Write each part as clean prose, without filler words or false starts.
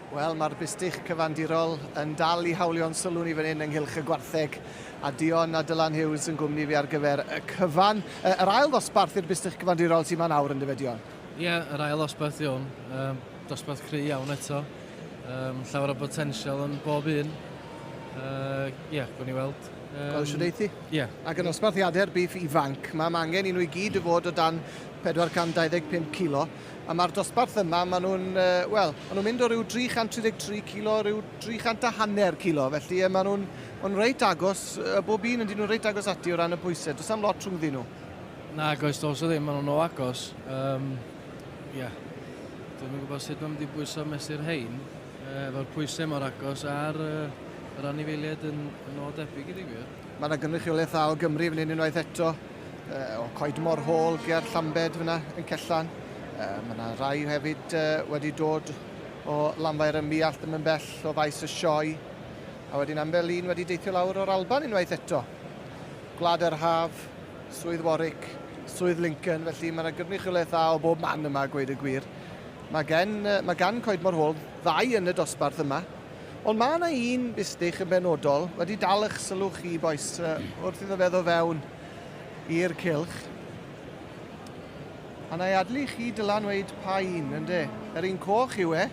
Wel, mae'r bustych cyfandirol yn dal i hawlio'n sylw ni fan hyn ynghylch y gwartheg, a Dion a Dylan Hughes yn gwmni fi ar gyfer y cyfan. Yr ail ddosbarth i'r bustych cyfandirol sy'n ma nawr yn dyfe, Dion? Ie, yeah, yr ail ddosbarth i hwn. Um, dosbarth cry iawn eto. Um, llawer o botensial yn bob un. Ie, uh, yeah, gwn i weld. Um, Gweld siwr eithi? Ie. Yeah. Ac yn nosbarthiadau'r biff ifanc, mae angen i nhw i gyd fod o dan 425 kilo. A mae'r dosbarth yma, maen nhw'n, wel, maen nhw'n mynd o ryw 333 kilo, ryw 300 a hanner kilo, felly maen nhw'n ma nhw reit agos, bob un yn dyn nhw'n reit agos ati o ran y pwysau, does am lot rhwngddyn nhw. Na, goes, does o ddim, maen nhw'n o agos. Um, yeah. Dwi'n yn gwybod sut mae'n mynd i bwyso mesur hein, efo'r pwysau mor agos a'r yr anifeiliaid yn, yn o debyg i ddigwydd. Mae yna gynrychiolaeth dda o Gymru fan hyn unwaith eto. o Coedmor Hall ger Llambed fyna yn Cellan. Mae yna rai hefyd wedi dod o Lanfair ym Muallt ddim yn bell o faes y sioe. A wedyn ambell un wedi deithio lawr o'r Alban unwaith eto. Gwlad yr Haf, Swydd Warwick, Swydd Lincoln, felly mae yna gynrychiolaeth dda o bob man yma, gweud y gwir. Mae, gen, mae gan Coedmor Hall ddau yn y dosbarth yma, ond mae yna un bustych yn benodol wedi dal eich sylw chi, bois, wrth iddo fe ddod fewn i'r cylch. A na i adlu chi Dylan weid pa un, yndê? Yr un coch yw e.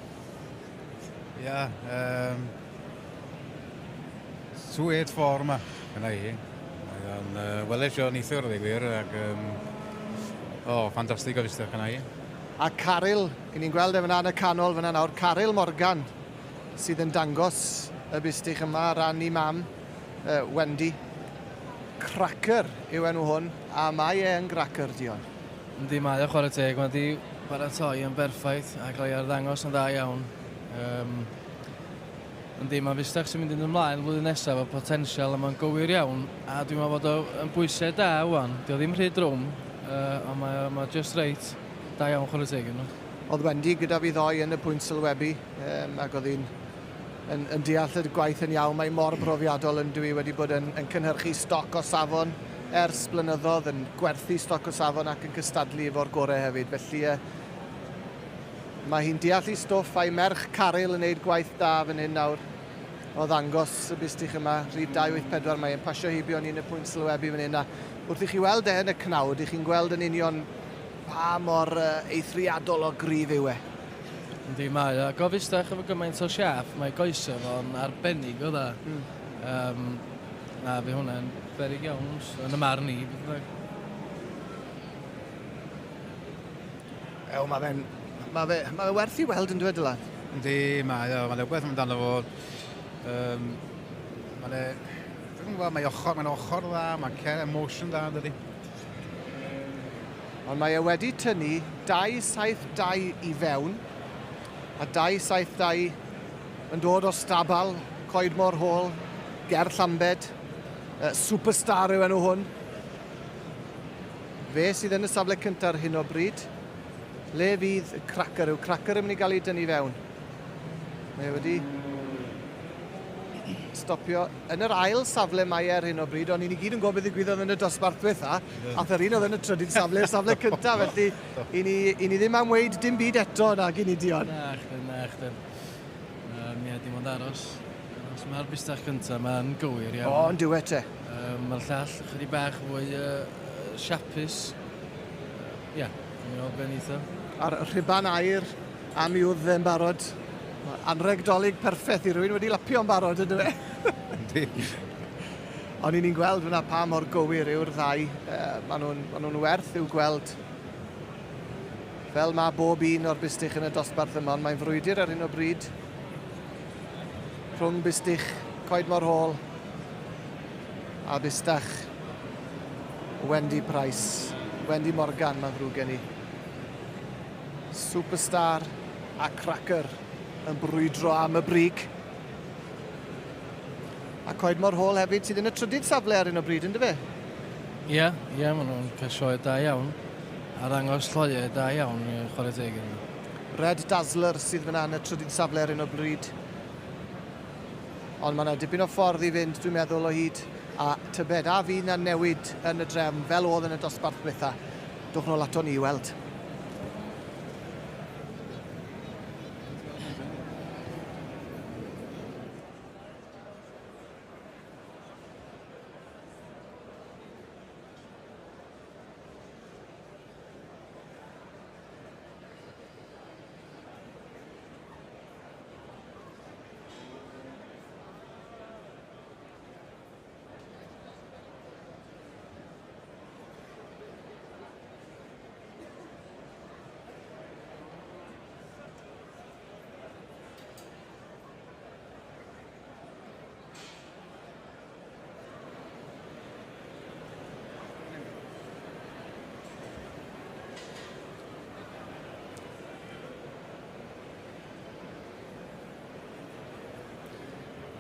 Ia, um, 284 yma, yna i. Mae o'n, uh, weles i o neithiwr, dweud gwir, ac, um, o, oh, ffantastig o fustach yna i. A Caryl, i ni'n gweld e fyna yn y canol fyna nawr, Caryl Morgan, sydd yn dangos y bustych yma ar ran i mam. Wendy. Cracker yw enw hwn, a mae e yn gracker, Dion. Yndi, mae o chwarae teg. Mae wedi paratoi yn berffaith a cael ei arddangos yn dda iawn. Um, yndi, mae'n fustach sy'n mynd yn ymlaen flwyddyn nesaf o potensial a mae'n gywir iawn. A dwi'n meddwl bod o'n bwysau da wan. Dio ddim rhy drwm, uh, ond mae, mae just reit. Da iawn chwarae teg yn nhw. Oedd Wendy gyda fi ddoe yn y pwynt sylwebu, um, ac oedd hi'n yn, yn deall y gwaith yn iawn. Mae mor brofiadol yn dwi wedi bod yn, yn cynhyrchu stoc o safon ers blynyddoedd, yn gwerthu stoc o safon ac yn cystadlu efo'r gorau hefyd. Felly uh, mae hi'n deall ei stwff a'i merch Caryl yn neud gwaith da fan hyn nawr o ddangos y bustych yma, rhif 284, mae'n pasio heibio ni yn y pwynt sylwebu fan hyn, a wrth i chi weld e yn y cnawd, i chi'n gweld yn union pa mor eithriadol o gryf yw e. Yndi, mae o. Ac o fustach efo gymaint o siâp, mae goesau fo'n arbennig o dda. Mm. Um, na, fi hwnna'n beryg iawn yn y marn i. Ew, mae fe'n ma fe, ma fe werth i weld yn dweud Dylan. Yndi, mae o. Mae'n rhywbeth amdano fo. Um, mae'n e... Dwi'n gwybod, mae ochr, mae'n ochr dda, mae'n cer emotion dda, dydy. Ond mae e wedi tynnu 272 i fewn, a 272 yn dod o Stabal, Coedmor Hall, ger Llambed. Superstar yw enw hwn. Fe sydd yn y safle cyntaf ar hyn o bryd. Le fydd Cracker? Yw Cracker yn mynd i gael ei dynnu fewn? Mae e wedi stopio yn yr ail safle mae e ar hyn o bryd, ond i ni gyd yn gwybod beth ddigwyddodd yn y dosbarth diwetha. Ath yr un oedd yn y trydydd safle i'r safle cyntaf, felly i ni, i ni ddim am weid dim byd eto nag i ni, Dion. Na, chdi, na, chdi. Um, ie, dim ond aros. Os mae'r bustach cyntaf, mae'n gywir iawn. O, yn diwedd te. Um, mae'r llall chydig bach fwy uh, siapus. Ie, yeah, dwi'n meddwl ben eitha. A'r rhuban aur am i wddf e'n barod. Anrheg dolyg perffaith i rywun wedi lapio'n barod, yndyfe? Yndi. Ond i ni'n gweld fyna pa mor gywir yw'r ddau. Uh, maen nhw'n ma nhw werth i'w gweld. Fel mae bob un o'r bustych yn y dosbarth yma, ond mae'n frwydr ar hyn o bryd rhwng bustych Coedmor Hall a bustach Wendy Price. Wendy Morgan, mae'n ddrwg gen i. Superstar a Cracker yn brwydro am y brig. A Coedmor Hall hefyd sydd yn y trydydd safle ar hyn o bryd, ynddo fe? Ie, yeah, ie, yeah, maen nhw'n cael sioe da iawn. A ddangos lloiau da iawn i chwarae teg iddyn nhw. Red Dazzler sydd fyna yn y trydydd safle ar hyn o bryd. Ond mae yna dipyn o ffordd i fynd, dwi'n meddwl, o hyd. A tybed, a fydd yna newid yn y drefn fel oedd yn y dosbarth diwetha? Dowch nôl ato ni i weld.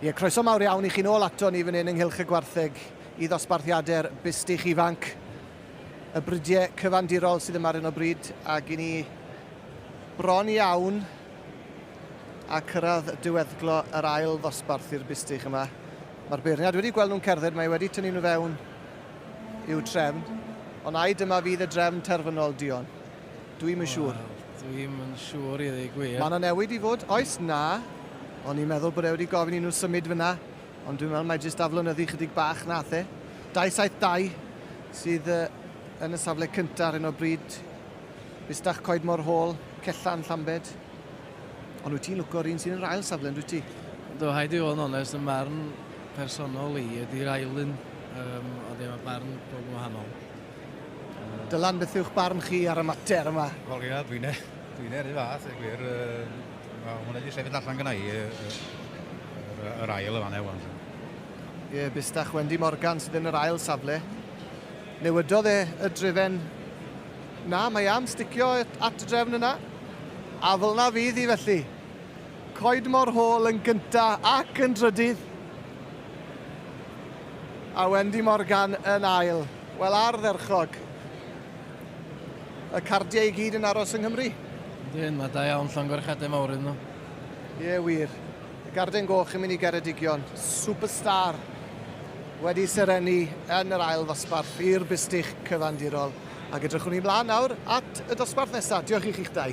Ie, croeso mawr iawn i chi nôl ato ni fan hyn yng Nghylch y Gwartheg i ddosbarthiadau'r Bustych Ifanc. Y brydiau cyfandirol sydd yma ar hyn o bryd, ac i ni bron iawn a cyrraedd diweddglo yr ail ddosbarth i'r Bustych yma. Mae'r beirniad wedi gweld nhw'n cerdded, mae wedi tynnu nhw fewn i'w trefn. Ond ai dyma fydd y drefn terfynol, Dion? Dwi'm yn siŵr. Wel, dwi'm yn siŵr i ddweud gwir. Mae yna newid i fod? Oes? Na. O'n i'n meddwl bod e wedi gofyn i nhw symud fyna, ond dwi'n meddwl mai jyst aflonyddu chydig bach nath e. 272 sydd yn y safle cyntaf ar hyn o bryd. Bustach Coedmor Hall, Cellan, Llambed. Ond wyt ti'n lwco'r un sydd yn yr ail safle, yn dwyt ti? Do, rhaid i fod yn onest, yn marn personol i ydy'r ail un, um, ond ie, mae barn pob yn wahanol. Dylan, beth yw'ch barn chi ar y mater yma? Wel ia, dwi'n e, dwi'n e rhy fath, y gwir. Mae hwnna wedi sefyll allan gyna i, yr ail y fan ewan. Ie, bustach Wendy Morgan sydd yn yr ail safle. Newidodd e y drefen. Na, mae am sticio at y drefn yna. A fel na fydd hi felly. Coedmor Hall yn gynta ac yn drydydd. A Wendy Morgan yn ail. Wel, ardderchog. Y cardiau i gyd yn aros yng Nghymru. Yndyn, mae da iawn llongyfarchiadau mawr iddyn nhw. Ie, wir. Y Garden Goch yn mynd i Geredigion. Superstar wedi serennu yn yr ail ddosbarth i'r Bustych cyfandirol. Ac edrychwn ni mlaen nawr at y dosbarth nesaf. Diolch i chi'ch dau.